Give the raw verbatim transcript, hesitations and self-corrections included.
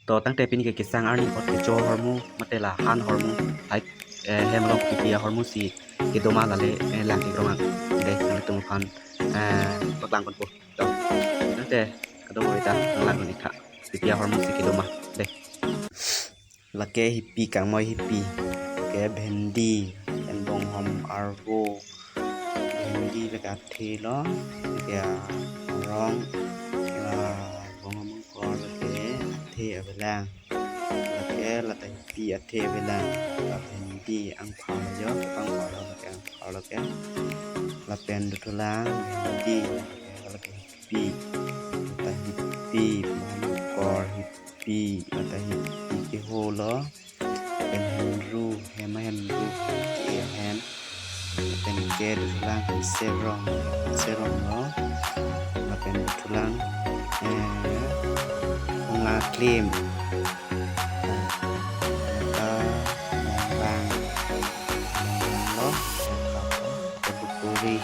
To tangte pini ke kesang arni apot kecho ahormu mate la han ahormu, hai, eh, hem along kopi pi ahormu si kedo ma lale, eh, lang kekrong ang. Dei, nanglitum aphan, eh, paklang ponpo. To, tangte kadokave ta nanglang dun ik tha. Kopi pi ahormu si kedo ma. Dei. Lake hipi, kangmoi hipi. Lake bhendi, pen bonghom arvo. Bhendi lake athe lo. Lake arong, la bonghom angkor lake athe avelang. Lake lata hipi athe avelang. La bhendi angphar jo, angphar lo lake, angphar lake. Lapen dothulang bhendi, lake hipi. Lata hipi, bonghom angkor hipi, lata hipi keho lo. Lapen hemru, hem ahemru, hem ke ahem. Lapen ke dothulang hem serong, serong lo. Lapen dothulang, eh, hongla klim. Lata monglang, monglang lo. Lapen bukuri.